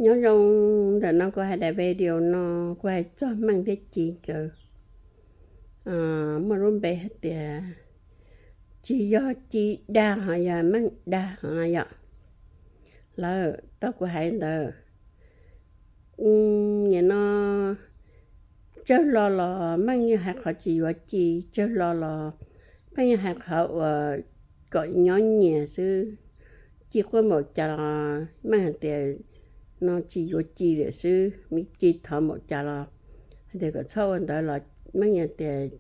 Nyob zoo, ntawm no kuv hais daim video no kuv hais txog Meej thiab Ci nkawd muaj lub npe hais tias tsis yog Ci dag ho yog Meej dag no yom. Lawv tau kuv hais ntawd, nim no tsawg lo los Meej yeej hais qhov tsis yuav Ci, tsawg lo los Meej yeej hais qhov uas kom nyob nyias xwb. Ci quaj npaum cas los Meej hais tias no tsis yuav Ci lawm xwb, Ci thov npaum cas los hais tias kom txhob ua ntawd los Meej yeej tias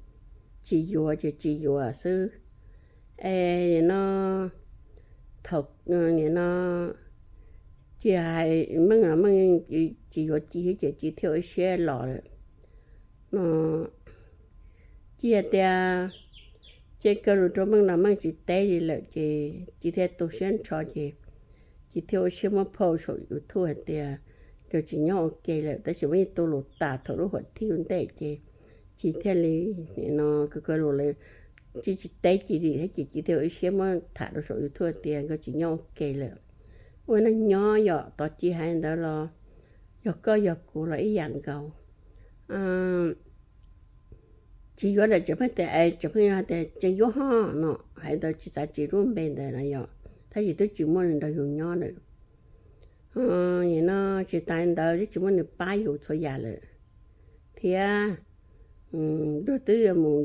tsis yuav ces tsis yuav xwb. Es nim no thaum nim no Ci hais Meej los Meej tsis yuav Ci thiab ces Ci thiaj ua ib siab los lawm no. Ci hais tias cia kaw lus rau Meej los Meej tsis teb li lawm ces Ci thiaj tu siab nrho ces Ci thiaj ua siab muab phau saum YouTube hais tias nkawd tsis nyob ua ke lawm, tab sis muaj ib tu lus tas thaum lub huam thib ntej ces Ci thiaj li no kaw kaw lus lawm, Ci tsis teb Ci li thiab ces Ci thiaj ua ib siab muab tham rau saum YouTube hais tias nkawd tsis nyob ua ke lawm. Ua neej nyob yom, tos Ci hais ntawd los yog koj yog kuv los ib yam nkaus. Tsis yuav lawm tseem pheej tias, tseem pheej hais tias tseem yuav ho no, hais ntawd tsis xav tsis lub npe ntawd na yom, tab sis twb tsis muaj neeg nrog yus nyob lawm. Nim no tsis tas ntawd twb tsis muaj neeg pab yus txhua yam lawm thiab. Luag twb mus,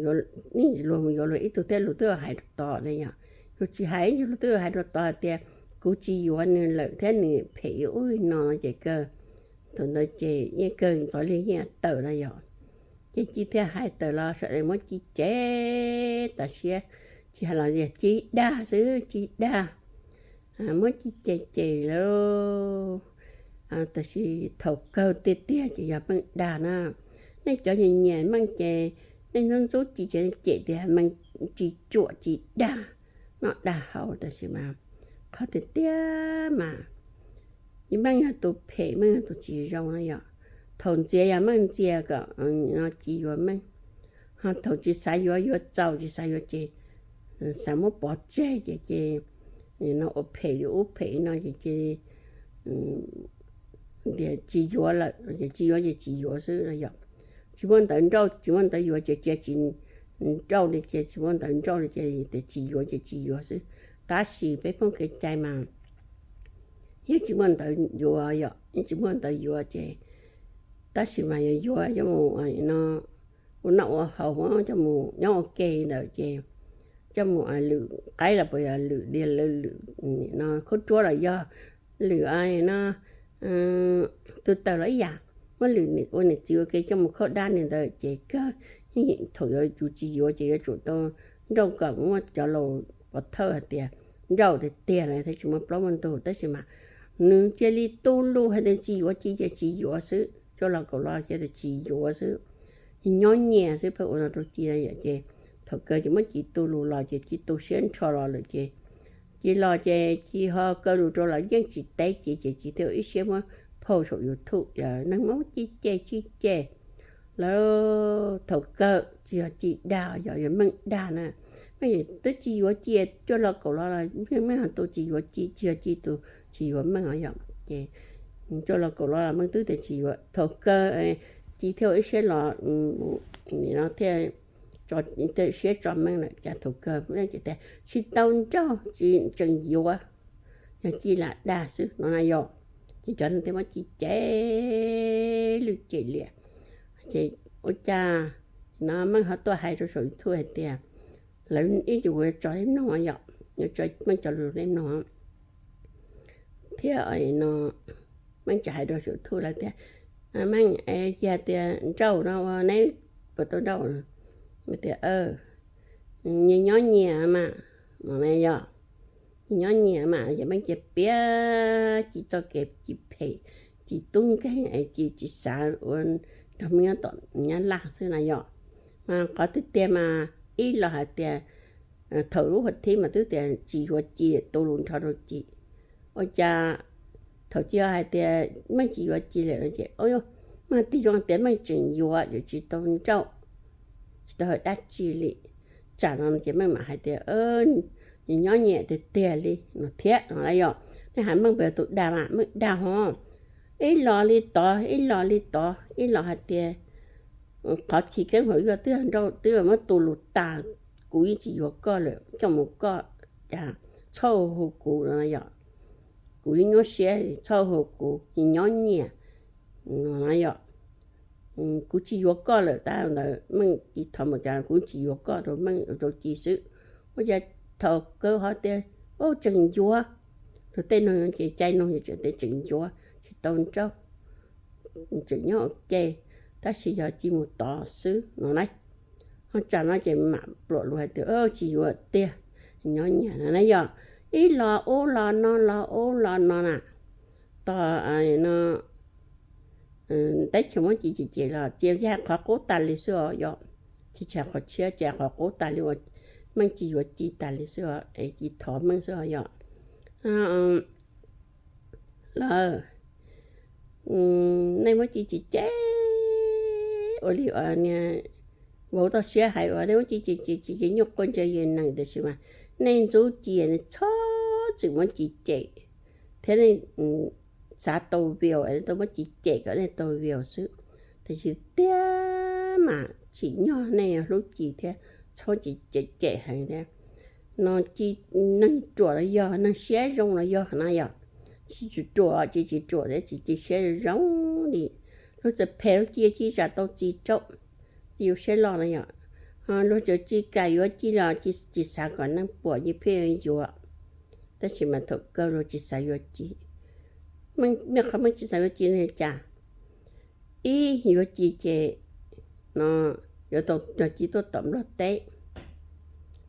luag mus yuav luag ib tug thiab luag twb hais tod na yom. Yus tsis hais, luag twb hais rau tod hais tias kuv tsis yuav nws lawm thiab nws phem ib ub no ces kawg, thaum ntawd ces yeej kawg ntxov liag yeej tawm na yom. Ces Ci thiaj hais tawm los sawv daws muab Ci cem tas siab, Ci hais los yog Ci dag xwb, Ci dag, muab Ci cem cem lawm. Tab sis thaum kawg tiag tiag ces yog Meej dag na. Nej cov nyiam nyiam Meej ces nej ntxub ntxub Ci ces cem tias Meej tsis cuam Ci dag, noj dag haus, tab sis mas qhov tiag tiag mas Meej yog tus phem, Meej yog tus tsis zoo na yom. Thaum ntxias yog Meej ntxias kom Ci yuav Meej, ho thaum tsis xav yuav, yuav txaus tsis xav yuav ces xav muab pov tseg ces ces no ua phem li ub phem li no ces ces tias tsis yuav lawm, ces tsis yuav ces tsis yuav xwb no yom. Tsis muaj ntawv nrauj, tsis muaj ntawv yuav ces cia tsis nrauj li, ces tsis muaj ntawv nrauj li ces tias tsis yuav ces tsis yuav xwb. Tab sis peb phooj kev cai mas yeej tsis muaj ntawv yuav yom, yeej tsis muaj ntawv yuav ces tab sis mas yuav yuav coj mus no ua noj ua haus, coj mus nyob ua ke ntawd ces coj mus lwm qaib los puas yog lwm diav lwm no khaub ruab los yog lwm no tw taws los ib yam, muab lwm ua niam txiv ua ke coj mus khaub dab li ntawd ces kawg, thaum yuav yus tsis yuav ces yuav tsum tau nrauj kom muab cov laus pov thawj hais tias nrauj tiag tiag lawm thiaj tsis muaj plaub muaj ntug, tab sis mas nws cia li tu lus hais tias tsis yuav Ci ces tsis yuav xwb, coj los kaum los cia tias tsis yuav xwb, nyob nyias xwb. Pheej ua no rau Ci yom, ces thaum kawg ces muab Ci tu lus los ces Ci tu siab nrho los lawm ces Ci los ces Ci ho kaw lus rau los yeej tsis teb Ci ces Ci thiaj ua ib siab muab phau saum YouTube, neeg muab Ci cem Ci cem lawm. Thaum kawg tsis yog Ci dag, yog yog Meej dag na. Meej twb tsis yuav Ci, coj los kaum los los Meej ho tus tsis yuav Ci, tsis yog Ci tus tsis yuav Meej os yom. Ces coj los kaum los los Meej twb tias tsis yuav, thaum kawg Ci thiaj ua ib siab los no thiaj siab tso Meej lawm. Cas thaum kawg Meej ces tias tsis tau nrauj, tsis tseem yuav, yog Ci lam dag xwb no na yom. Ces cov neeg thiaj muab Ci cem lwj cem liam. Ces ua cas no Meej ho tuaj hais rau saum YouTube hais tias lawv ib tug kuv yuav tso leb mloog yom, yuav tso Meej cov lus leb mloog thiab no. Meej tseem hais rau saum YouTube lawv tias Meej, cia tias nrauj no ua neb puas tau nrauj? Tias nyias nyob nyias mas, no yom, nyias nyob nyias mas. Ces Meej cia piav Ci txoj kev Ci phem, Ci tub nkeeg es Ci tsis xav ua nrog Meej nyob tom Nyab Laj xwb na yom. Mas qhov tiag tiag mas ib los hais tias thaum lub huam thib mas twb tias tsis yuav Ci, tu lus nrho rau Ci. Ua cas thaum Ci hais tias Meej tsis yuav Ci lawm no ces Meej tig zoo tias Meej tseem yuav, yuav tsis tau nrauj, tsis tau hais dab tsi li. Tsam no ces Meej mam hais tias nyias nyob nyias tiag tiag li no thiab no yom. Nej hais Meej puas yog tus dag mas, Meej dag ho. Ib los li tod, ib los li tod, ib los hais tias, qhov chiv keeb hauv yuav twb yog nrauj twb muab tu lus tas, kuv yeej tsis yuav koj lawm, coj mus koj txhob hu kuv no yom, kuv yeej nyuaj siab, txhob hu kuv, nyob nyiam no yom. Kuv tsis yuav koj lawm, tab ntawd Meej Ci thov mus cas kuv tsis yuav koj rau Meej, rau Ci xwb. Ua cas thaum kawg ho tias, ub, tseem yuav. Rau tej no ces cai no ces tseem yuav tsis tau nrauj, tseem nyob ua ke, tab sis yog Ci mus tod xwb no na. Ho tsam no ces mam pluam lus hais tias tsis yuav tiag, nyob nyiam no na yom. Ib los ub los no los ub los no na, tos no teb chaws muab Ci cem cem los ces yog qhov qub tas li xwb os yom. Tsis tshais qhov tshiab, ces qhov qub tas li uas Meej tsis yuav Ci tas li xwb os, es Ci thov Meej xwb os yom. Lawm, nej muab Ci cem cem ua li uas niag vauv toj siab hais uas nej muab Ci cem cem cem cem nyuaj quaj ntsa yes nees, tiam sis mas nej ntxub Ci, nej txhob txwm muab Ci cem thiab nej xav tau views es nej tau muab Ci cem kom nej tau views xwb. Tiam sis tiag mas tsim nyog nej hlub Ci thiab txhob cem cem heev thiab. No Ci neeg ruam los yog, neeg siab zoo los yog na yom. Tsis ruam, Ci tsis ruam thiab tsis, Ci siab zoo li. Luag txawm phem rau Ci, Ci tsam tau txi rau, Ci ua siab loj na yom. Luag txawm tsis kam yuav Ci los Ci tsis xav kom neeg puam Ci pheej yuav yuav. Tab sis mas thaum kawg luag tsis xav yuav Ci. Meej, qhov Meej tsis xav yuav Ci li cas? Ib, yuav Ci ces no yuav tau nrog Ci tuaj tom Nplog teb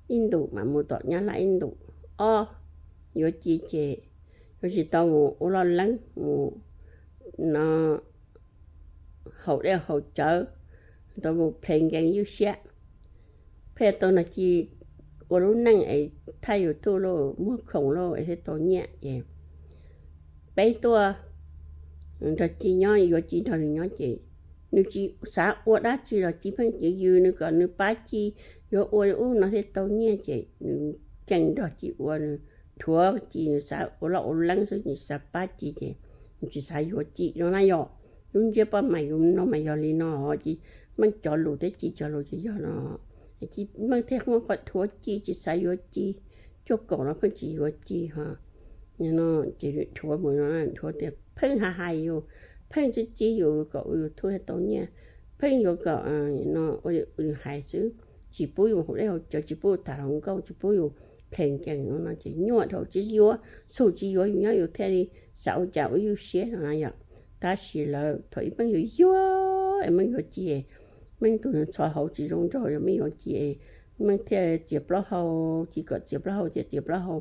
ib ntus mas mus tom Nyab Laj ib ntus. Ob, yuav Ci ces yuav tsis tau mus ua loj leeb, mus no haus dej haus cawv, tau mus ples nkees ywj siab, pheej tau nrog Ci ua lub neej es thaij YouTube lauj, muag khoom lauj es thiaj tau nyiaj ces peb tuaj nrog Ci nyob, yuav Ci nrog nws nyob ces nws tsis xav ua dab tsi los Ci pheej yws yws nws kom nws pab Ci, yuav ua ub no thiaj tau nyiaj ces nws keej nrog Ci ua, nws dhuav Ci, nws xav ua loj ua leeb xwb, nws tsis xav pab Ci ces nws tsis xav yuav Ci no na yom. Lub ntsiab poj mas yus no mas yog li no, Ci, Meej cov lus thiab Ci cov lus ces yog no. Meej thiaj muab qhov dhuav Ci, tsis xav yuav Ci, cuaj kaum los pheej tsis yuav Ci ho. No ces dhuav mus no, dhuav tias pheej hais hais yus, pheej txib txib yus kom ua YouTube thiaj tau nyiaj, pheej yuav kom no ua li nws hais xwb, tsis pub yus haus dej haus cawv, tsis pub yus tham hluas nkauj, tsis pub yus ples nkees no ces nyuaj dhau, tsis yuav, xum tsis yuav yus nyob yus thiaj li xav ua cas ua ywj siab no na yom. Tab sis lawm thaum ub Meej yuav yuav es Meej yuav Ci, Meej tus ntxhov hauv tsis zoo nraug, Meej yuav Ci, Meej thiaj txiav plaub hau, Ci kom txiav plaub hau thiaj txiav plaub hau,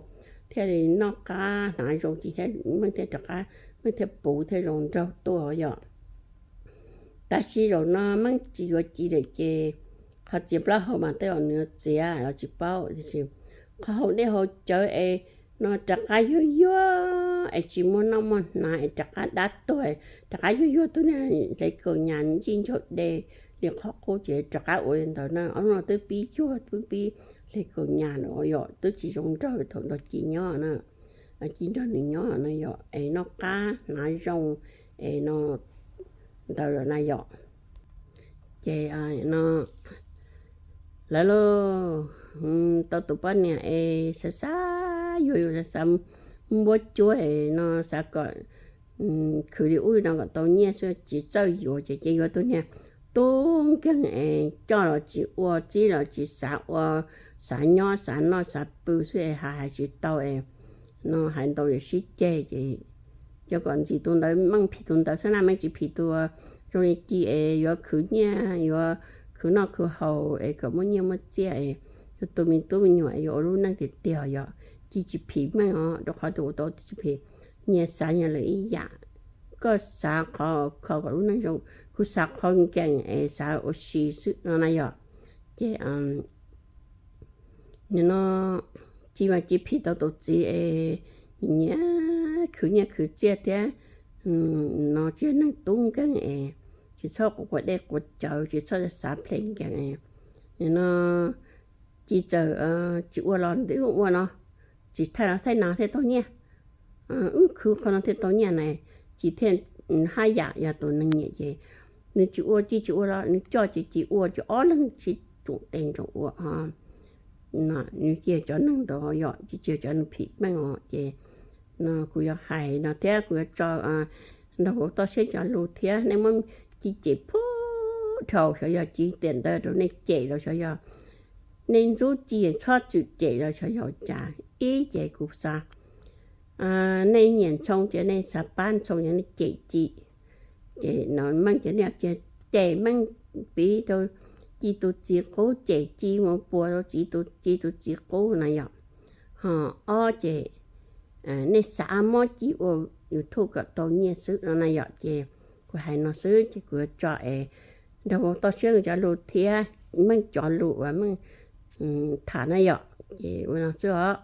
thiaj li noj qab hnav zoo Ci thiab, Meej thiaj rov qab, Meej thiaj puv thiaj zoo nraug tuaj yom. Tab sis zaum no Meej tsis yuav Ci lawm ces qhov txiav plaub hau mas tej zaum nws txiav los tsis paub, tiam sis qhov haus dej haus cawv es no rov qab yuag yuag es tsis muaj noj muaj hnav es rov qab dab tuag, rov qab yuag yuag twb niag hle kaus nyas ntsij ncaug de li qhov qub ces rov qab ua li ntawd na. Ob hnub no twb pib yuag twb pib hle kaus nyas lawm yom, twb tsis zoo nraug thaum nrog Ci nyob na. Ci nrog nws nyob no yom, es noj qab hnav zoo es no ntawd lawm na yom. Ces no lawv los tau tus poj niam es xav xav yuav yus, xav xav npuab cuab es no xav kom khwv li ub li no kom tau nyiaj xwb tsis txawj yuav ces cia yuav tus niag tub nkeeg es coj los tsis ua, txib los tsis xav ua, xav nyob xav noj xav pw xwb es hais hais tsis tau es no hais ntau yam sib ceg ces cov kom ntxim tus ntawd Meej phim tus ntawd xwb na, Meej tsis phim tus zoo li Ci es yuav khwv nyiaj yuav khwv noj khwv haus es kom muaj nyiaj muaj txiaj es yuav tu me tub me nyuam es yuav ua lub neej tiag tiag yom. Ci tsis phim Meej os, rau qhov tias ua tau tsis phim, nyias xav nyias lawm ib yam. Koj xav qhov kho kom lub neej zoo, kuv xav qhov nkees es xav ua si xwb no na yom. Ces nim no Ci mas Ci phim tau tus txiv es nyiam khwv nyiaj khwv txiaj thiab no tsis yog neeg tub nkeeg es tsis txhob quav dej quav cawv, tsis txhob xav phem nkees es nim no Ci txawm tsis ua los twb ua no, tsis thaij los thaij no thiaj tau nyiaj, wb khwv qhov no thiaj tau nyiaj na. Ci thiaj haj yam yog tus neeg nyiam ces nws tsis ua ci tsis ua los nws coj ces ci ua ces ob leeg sib tsoom tes ntsoom ua. Nws cia cov neeg ntawd yom, tsis cia cov neeg phim meej os. Ces no kuv yuav hais no thiab kuv yuav tso nrog huv toj siab cov lus thiab nej muab ci cem pub dhau, xyov yog ci tiam ntawd rau nej cem los xyov yog nej ntxub ci txhob txwm cem los xyov yog cas ib ces kuv xav nej nyiam Ntxhoo ces nej xav pab Ntxhoo ces nej cem ci. Ces no Meej ces nej cem Meej, piv rau ci tus txiv qub, cem ci mus puas rau txiv tus, ci tus txiv qub na yom. Ho ob ces nej xav muab ci ua YouTube kom tau nyiaj xwb no na yom. Ces kuv hais no xwb ces kuv yuav tso es nrog huv toj siab cov lus thiab Meej cov lus uas Meej tham na yom. Ces ua no xwb os.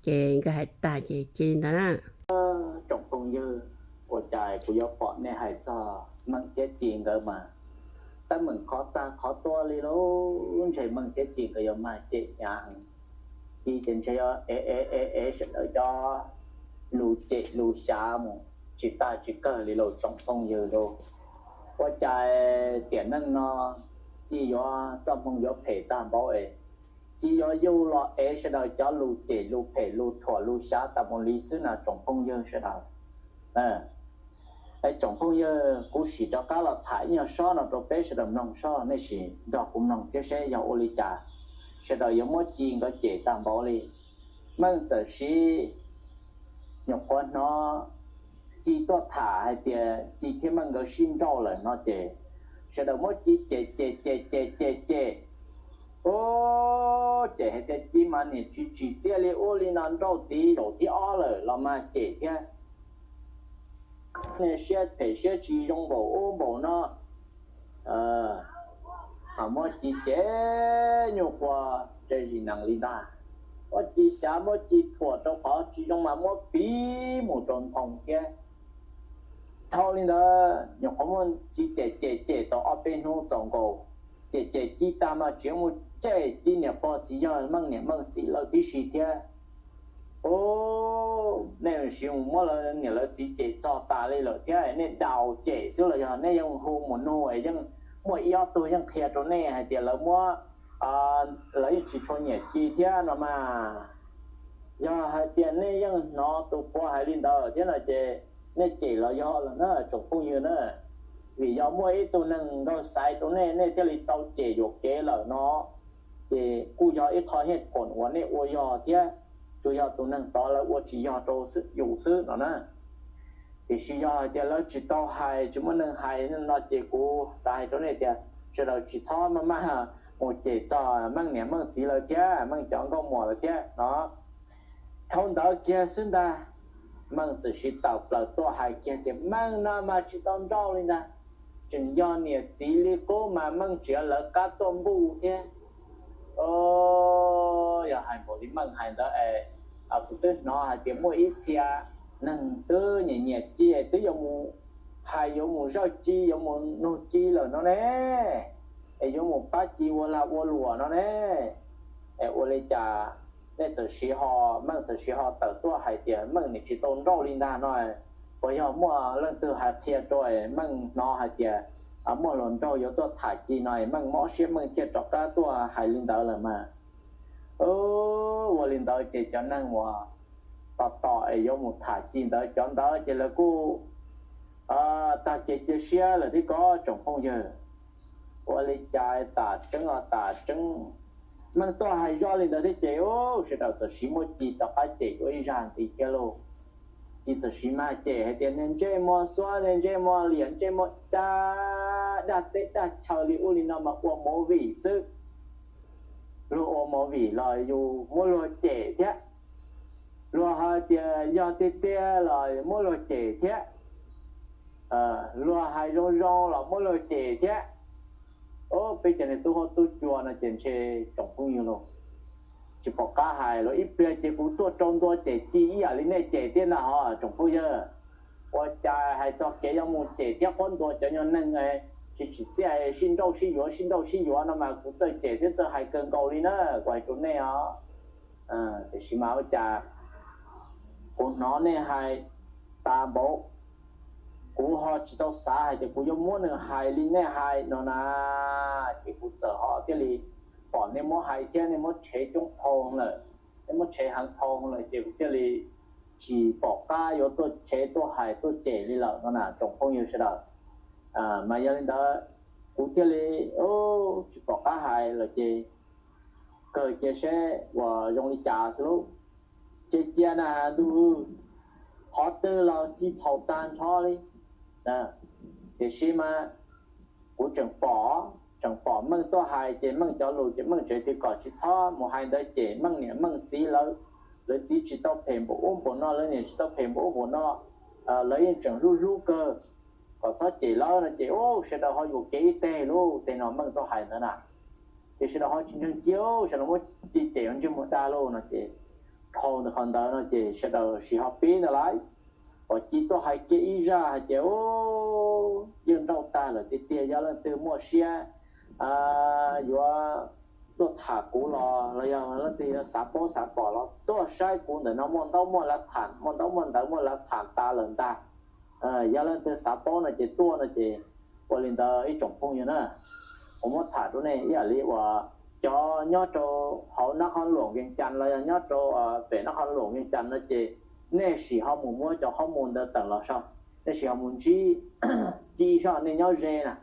Ces nkawd hais tas ces cia li ntawd na. Tsoom phooj ywg, ua cas kuv yuav pom nej hais txog Meej thiab ci nkawd mas teeb meem qhov tag qhov tuaj li lauj. Ntshe Meej thiab ci nkawd yuav mag cem hnyav heev. Ci ces ntshe yuav ev ev ev ev sawv daws cov lus cem lus xyav mus tsis tag tsis kawg li lauj tsoom phooj ywg lauj. Ua cas tiam neej no ci yuav txoj hmoo yuav phem tag npaum es ci yuav yug los ev sawv daws cov lus cem lus phem lus thuam lus xyav tas mus li xwb na tsoom phooj ywg sawv daws. Es tsoom phooj ywg, kuv sim rov qab los tham ib nyuag sob no rau peb sawv daws mloog sob, nej sim nrog kuv mloog thiab seb yog ua li cas sawv daws yuav muab ci nkawd cem tag npaum li. Meej txawm siv nyuam qhuav hnov ci tuaj tham hais tias ci thiab Meej nkawd sib nrauj lawm no ces sawv daws muab ci cem cem cem cem cem cem. Ub, cem hais tias ci mas niam tsis tsim txiaj li ub li no, nrauj txiv zaum thib ob lawm los mag cem thiab. Niag siab phem siab tsis zoo npaum ub npaum no. Ho muab ci cem nyuam qhuav tsawg zim nees li ntag. Muab ci xyav muab ci thuam rau qhov tsis zoo mas muab piv mus rau Ntxhoo thiab. Dhau li ntawd nyuam qhuav muab ci cem cem cem tau ob peb hnub txaus nkaus, cem cem ci tag mas tseem mus cem ci niam pog txiv yawg Meej niam Meej txiv lawv tib si thiab. Ub, nej siv mus muab lawv niam lawv txiv cem txog tas li lawm thiab nej daus cem xwb los yog nej yeej hu mus nug es yeej muaj ib ob tug yeej qhia rau nej hais tias lawv muab, lawv yeej tsis tshua nyiam ci thiab no mas. Yog hais tias nej yeej hnov tus puav hais li ntawd thiab no ces nej cem los yog lawm na tsoom phooj ywg na. Vim yog muaj ib tug neeg nkaug xaiv rau nej, nej thiaj li tau cem yuam kev lawm no, ces kuj yog ib qho hej phoom uas nej ua yog thiab, tsuas yog tus neeg tod lawv ua tsis yog rau yus xwb no na. Tiam sis yog hais tias lawv tsis tau hais, tsis muaj neeg hais no ces kuv xav hais rau nej tias sawv daws tsis txhob maj maj mus cem txog Meej niam Meej txiv lawv thiab Meej cov nkauj muam lawv thiab no. Dhau ntawd kiag xwb ntag, Meej txawm siv tawm plaws tuaj hais kiag tias Meej no mas tsis tau nrauj li ntag, tseem yog niam txiv li qub mas Meej tseem lawv qab tuaj npuj thiab. Yog hais npaum li Meej hais ntawd es kuv twb hnov hais tias muaj ib txhia neeg twb nyiam nyiam ci twb yuav mus hais yuav mus zawj ci yuav mus nug ci lawm no ne, es yuav mus pab ci ua lag ua luam no ne. Es ua li cas nej txawm siv ho, Meej txawm siv ho tawm tuaj hais tias Meej nim tsis tau nrauj li ntag no, puas yog muaj leej twg hais qhia rau Meej hnov hais tias muaj hluas nraug yuav tuaj tham ci no Meej mob siab Meej thiaj rov qab tuaj hais li ntawd lawm mas. Ua li ntawd ces cov neeg uas tos tos es yuav mus tham ci ntawd cov ntawd ces lawv kuj tag kev cia siab lawm thiab ko tsoom phooj ywg. Ua li cas tam tseeb os tam tseeb, Meej tuaj hais zoj li ntawd thiab ces sawv daws txawm siv muab ci rov qab cem dua ib zaj ntxiv thiab lauj. Ci txawm siv mag cem hais tias niag ntsej muag xuab, niag ntsej muag liam, ntsej muag dag, dag teb dag chaw li ub li no mas ua movie xwb. Luag ua movie los yus muab luag cem thiab, luag hais tias yog tiag tiag los muab luag cem thiab, luag hais zoo zoo los muab luag cem thiab. Peb cov niag tub huab tub cua no ces ntshe tsoom phooj ywg los tsis pom qab hais los ib pliag ces kuv tuaj rau ntua cem ci ib yam li nej cem thiab ntag ho tsoom phooj ywg. Ua cas hais txog kev yuav mus cem thiab quab ntua cov nyuag neeg tsis tsim txiaj sib nrauj sib yuav sib nrauj sib yuav no mas kuv txawj cem thiab txawj hais kawg nkaus li na, kuv hais rau nej os. Tiam sis mas ua cas kuv hnov nej hais tas npaum, kuv tsis tau xav hais tias kuv yuav muab nws hais li nej hais no na. Ces kuv txawm ho thiaj li pom nej muab hais thiab, nej muab tshev coob dhau lawm, nej muab tshev heev dhau lawm ces kuv thiaj li tsis pom qab yuav tuaj tshev tuaj hais tuaj cem li lawm no na tsoom phooj ywg sawv daws. Mas yog li ntawd kuv thiaj li tsis pom qab hais lawm ces kawg cia seb uas zoo li cas xwb lauj. Ces cia na ntuj, qhov twg los ci txhaum tag nrho li. Tiam sis mas kuv tseem pom, tseem pom Meej tuaj hais ces Meej cov lus ces Meej tsev twg kom tsis txhob mus hais ntawd cem Meej niam Meej txiv lawv. Lawv txiv tsis tau phem npaum ub npaum no, lawv niam tsis tau phem npaum ub npaum no, lawv yeej tseem hlub hlub kawg, kom txhob cem lawv no ces sawv daws ho yuam kev ib teg lauj. Tej no Meej tuaj hais ntawd na, ces sawv daws ho tsis ntseeg ci, sawv daws muab ci cem ua ntsej muag dag lauj no ces dhau ntawm qhov ntawd no ces sawv daws sim ho pib ntawd lawm. Pom ci tuaj hais kiag ib zaj hais tias yeej nrauj tag lawm tiag tiag, yog leej twg muaj siab yuav tuaj tham kuv los los yog leej twg yuav xav paub xav pom los tuaj saib kuv ntawm no, muaj ntaub muaj lav tham, muaj ntaub muaj ntawv muaj lav tham tas lawm ntag. Yog leej twg xav paub no ces tuaj no ces ua li ntawd ib tsoom phooj ywg na. Kuv muab tham rau nej ib yam li uas cov nyob rau hauv nab qhob luam Vees Cas los yog nyob rau pem nab qhob luam Vees Cas no ces nej sim ho mus muab cov qhob mus ntawd tawm los saib, nej sim ho mus ntsib ci saib nej nyob ze na,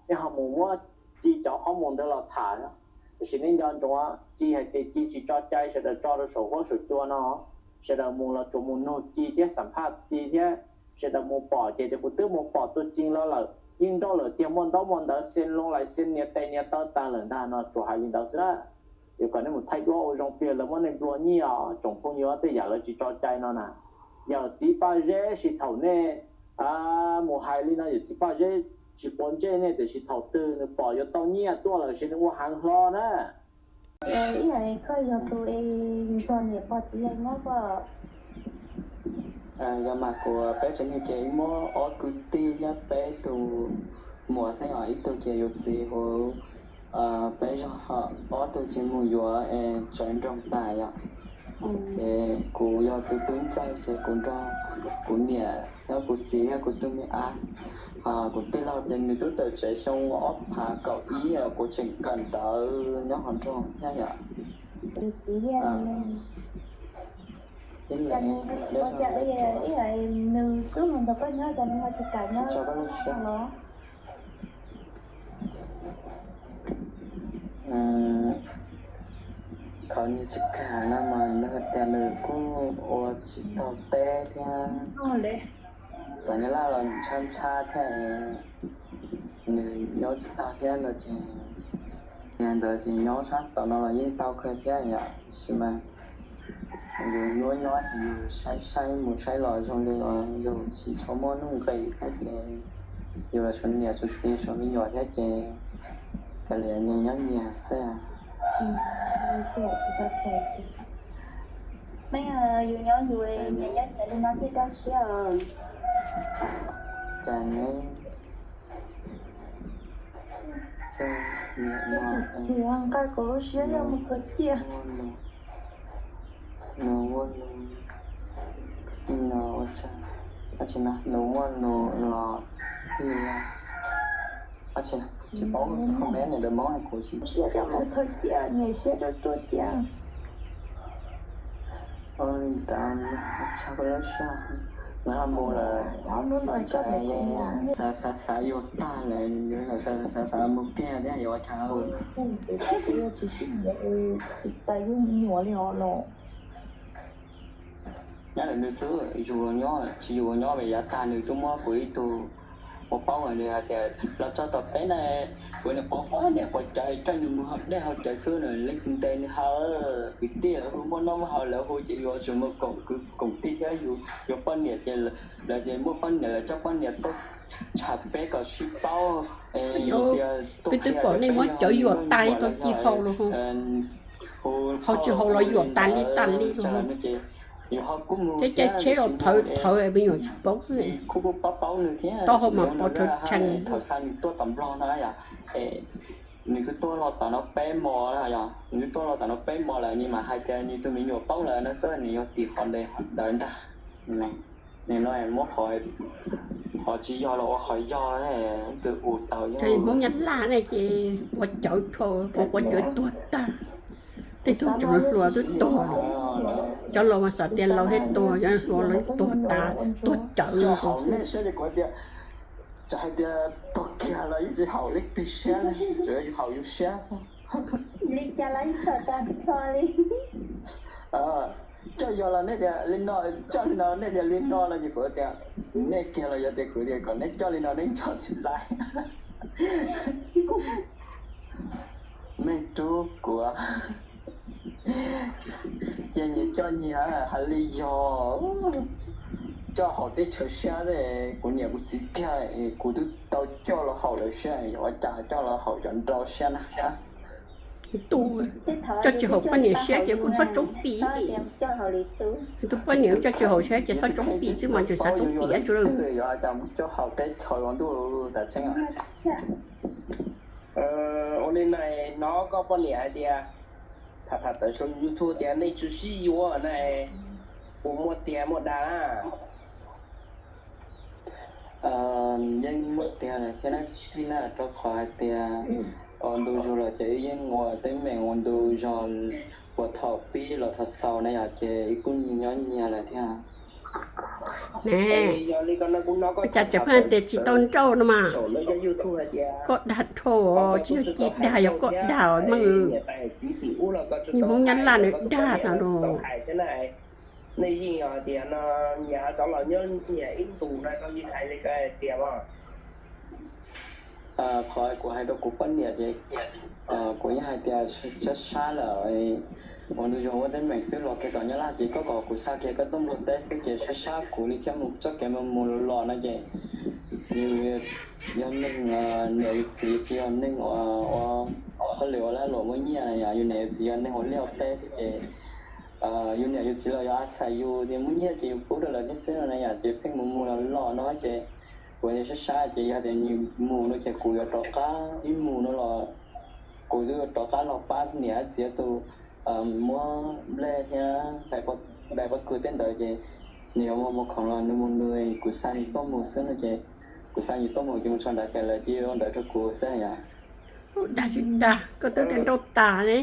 nej ho mus muab ci cov qhob mus ntawd los tham. Tiam sis nej nco ntsoov, ci hais tias ci tsis tso cai sawv daws tso rau saum huab saum cua no, sawv daws mus los tsuas mus nug ci thiab xam phaj ci thiab, sawv daws mus pom ces tias kuv twb mus pom tus ci los lawm, yeej nrauj lawm tiag, muaj ntaub muaj ntawv, xees loo lais xees nias tes nias taw tag lawm ntag no, tsuas hais li ntawd xwb na. Yuav kom nej mus thaij duab ua zoo pliag lawv muab nej nplua nyiaj os tsoom phooj ywg, tej yam lawv tsis tso cai no na. Yawm txiv Paj Zeb, sis thaum nej mus hais li no yawm txiv Paj Zeb tsis quav ntsej nej, tiam sis thaum twg nws pom yuav tau nyiaj tuaj lawm ces nws ua heev hlo na. Ib yam koj yog tus es nrog niam pog txiv yawg nyob koj? Yog mas kuv peb tsev neeg ces muab ob kwv tij thiab peb tus muam xeeb os, ib tug ces yus txiv hu, peb zog ob tug ces mus yuav es tsawv nroog tas yom. Ces kuv yog tus tub ntxawg ces kuv nrog kuv niam thiab kuv txiv thiab kuv tus me ab. Kuv tij laug ces nws twb tawm tsev xyoo ob phav kaum ib, kuv tseem kawm ntawv nyob hauv nroog thiab yom. Ib yam nws tub mus nrog koj nyob cas nws ho tsis kam nyob los? Qhov nws tsis kam no mas nws hais tias nws kuj ua tsis tau teb thiab, tom nyab laj los ntshab ntshab thiab, nws nyob tsis tau thiab no ces, ntawd ces nyob sab tom no los yeej tau kawg thiab yom, tiam sis mas yus nyob nyob ces yus saib saib mus saib los zoo li los yus tsis tshua muaj nuj nqis thiab ces yus los tshuav niam tshuav txiv tshuav me nyuam thiab ces kav liam nyias nyob nyias xwb. Yus nyob yus, nyias nyob nyias li no thiaj kaj siab os. Ces nqa kuv lub siab yog mus khaws ciaj. Nws muaj lus, nws muaj lus los twb, tsis paub, comment ntawd Hmoob hais kuv tsis, siab coj mus khaws ciaj, niam siab ruaj ruaj ciaj. Ua li ntawd, tshaj lub siab, nws ho mus lawm, xav xav xav yuav tag lawm, xav xav mus kiag thiab yuav ua cas. Tsis sib nyiam, tsis tas yus me nyuam li os no. Nyob lawm nws xwb, yus nyob tsis, yus nyob vim yav tag nws twb muab kuv ib tug ua paub, nws hais tias los txog tom peb na, kuv niam quav quav niam quav cawv coj nws mus haus dej haus cawv xwb, nws leej twg ntes nws haus. Kwv tij hu muaj noj muaj haus lawv hu ces yus tsum mus koom kwv koom tij thiab, yus yuav poj niam ces lawv tias muaj poj niam lawv coj poj niam tuaj tsham peb kom sib paub. Peb twb pom nej muab cov yuam tas li tau ci haus los, haus tsis haus los yuam tas li tas li los. Thiab caij tsheb los thawv thawv me nyuam tsis paub. Taub hau mas pov rhawv rhees. Nws twb tuaj los tom no peb hmo, nws twb tuaj los tom no peb hmo lawm, nws mam hais tias nws tus me nyuam poob lawm no xwb, nws yuav tim qhov ntawd ntag. Nim no muab qhov tsis yog los ua qhov yog, tus u tau yog Hmoob Nyab Laj ne ces ua cawv rau, ua cawv tuag tag. Tej tug tseem hluas twb tuag, cov laus mas xav tias laus thiaj tuag, cov hluas los tuag tas, tuag cawv. Tsis hais tias tuag kiag los yeej tsis haum leej twg siab, tsuas yog yus haum yus siab xwb. Li cas los yeej txhaum tag nrho li. Coj yog los nej tias li no, coj li no nej tias li no no ces kuv tias nej kiag los yog tias kuv tias kom nej coj li no nej coj tsis laiv. Meej rub kuv cia nyias coj nyias hais li yog coj haum teb chaws siab, kuv niam kuv txiv kiag kuv twb tau coj los haum lawv siab, ua cas coj los haum cov nraug siab na. Tus coj tsis haum poj niam siab ces kuj txhob tsoob pim. Tus poj niam coj tsis haum siab ces txhob tsoob pim xwb mas, tseem xav tsoob pim tsuav. Coj haum teb chaws ua ntuj tas tseeb. Ua li no, hnov koj poj niam hais tias tham tham tawm saum YouTube tias nej tsis sib yuav na, puas muaj tiag muaj dag? Yeej muaj tiag thiab na, rau qhov hais tias ua ntu zug los ces wb yeej ua teeb meem ua ntu zog, puas thaum pib los thaum xaus na yom, ces wb kuj nyias nyob nyias lawm thiab. Cas tseem pheej tias tsis tau nrauj no mas, koj dag dhau, tsis yog ci dag, yog koj dag meej. Niag Hmoob Nyab Laj nws dag no. Nej yeej yog tias no nyias cov laus nyob nyias ib ntus no koj yeej hais li ko tias mas. Qhov kuv hais rau kuv poj niam ces kuv yeej hais tias sab sab lawm, ua ntu zog ua teeb meem xwb los kiag tom Nyab Laj ces koj kom kuv xa kiag koj tuaj nplog teb xwb ces sab sab kuv li thiab mus txoj kev mus mus los no ces yus yog neeg, niam yus txiv tsis yog neeg ua hauj lwm ua lag luam muaj nyiaj na yom, yus niam yus txiv yog neeg ua liaj ua teb xwb ces yus niam yus txiv los yog a xais yus tias muaj nyiaj ces yus pub rau lawv thiab xwb no na yom, ces pheej mus mus los los no ces kuv sab sab ces yog tias nws mus no ces kuv yuav rov qab, ib mus no los kuv twb yuav rov qab los pab niam txiv tus muab nplej thiab daim pob kws tej ntawd ces nws yuav mus mus khoom los nws mus nws, kuv xa nws tuaj mus xwb no ces kuv xa nws tuaj mus ces mus txog nrad ces lawv cia li ua ntawd rau kuv xwb yom. Dag tsis dag, koj twb tias nrauj tas ne.